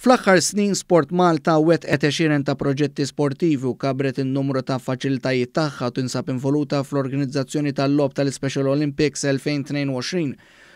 Fl-aħħar snin SportMalta wettqet għexieren ta' proġetti sportivi u kabbret in-numru ta' faċilitajiet tagħha u tinsab involuta fl-organizzazzjoni tal-Logħob tal-Ispecial Olympics 2022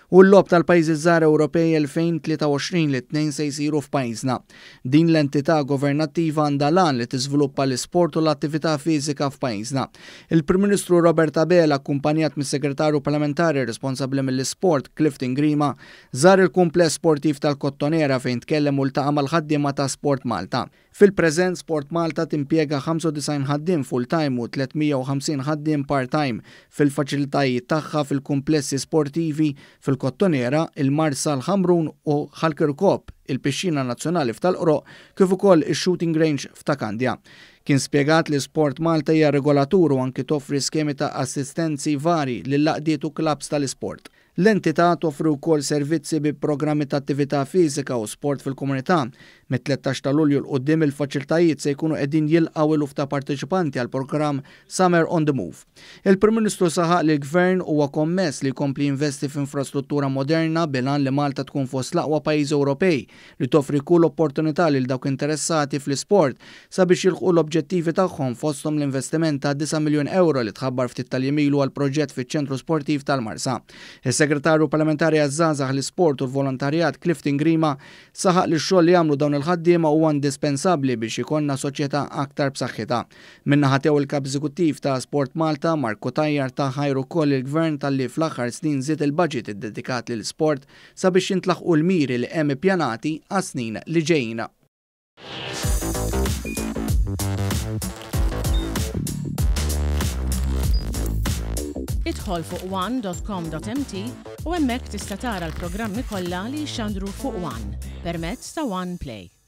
u l-Logħob tal-Pajjiżi ż-Żgħar Ewropej 2023 li t-tnejn se jsiru f'pajjiżna. Din l-entità governattiva għandha l-għan li tiżviluppa l-isport u l-attività fiżika f'pajjiżna. Il-Prim Ministru Robert Abela akkumpanjat mis-Segretarju Parlamentari responsabbli mill-Isport Clifton Grima Żar il-kumpless sportiv tal-Kottonera fejn tkellem u ltaqa' mal-ħaddiema ta' Sport Malta. Fil-preżent Sport Malta timpjega 95 ħaddiem full-time u 350 ħaddiem part-time fil-faċilitajiet tagħha fil-kumplessi sportivi fil-Kottonera, il-Marsa, l-Ħamrun u Ħal Kirkop, il-Pixxina Nazzjonali f'Tal-Qroqq kif ukoll ix-Shooting Range f'Ta' Kandja. Kien spjegat li Sport Malta hija regolatur u anki toffri skemi ta' assistenzi vari lill-għaqdiet u klabbs tal-isport. L-entità toffri wkoll servizzi bi programmi ta' attività fiżika u sport fil-komunità. Mit-13 ta' Lulju 'l quddiem il-faċilitajiet se jkunu qegħdin jilqgħu eluf ta' parteċipanti għall-programm Summer on the Move. Il-Prim Ministru saħaq li l-Gvern huwa kommess li jkompli jinvesti f'infrastruttura moderna bil-għan li Malta tkun fost l-aqwa pajjiżi Ewropej li toffri kull opportunità lil dawk interessati fl-isport sabiex jilħqu l-objettivi tagħhom fosthom l-investiment ta' disa' miljun ewro li tħabbar ftit tal-jiem ilu għall-proġett fiċ-Ċentru Sportiv tal-Marsa. Is-Segretarju Parlamentari għaż-Żgħażagħ, l-Isport u l-Volontarjat Clifton Grima saħaq li x-xogħol li jagħmlu dawn il-ħaddiema huwa indispensabbli biex ikollna soċjetà aktar b'saħħitha. Min-naħa tiegħu l-Kap Eżekuttiv ta' Sport Malta, Mark Cutajar ta ħajr ukoll lill-Gvern talli fl-aħħar snin żied il-baġit iddedikat lill-isport sabiex jintlaħqu l-miri li hemm ippjanati għas-snin li ġejjin. Idħol fuq one.com.mt u hemmhekk tista' tara l-programmi kollha li jixxandru fuq One permezz ta' One Play.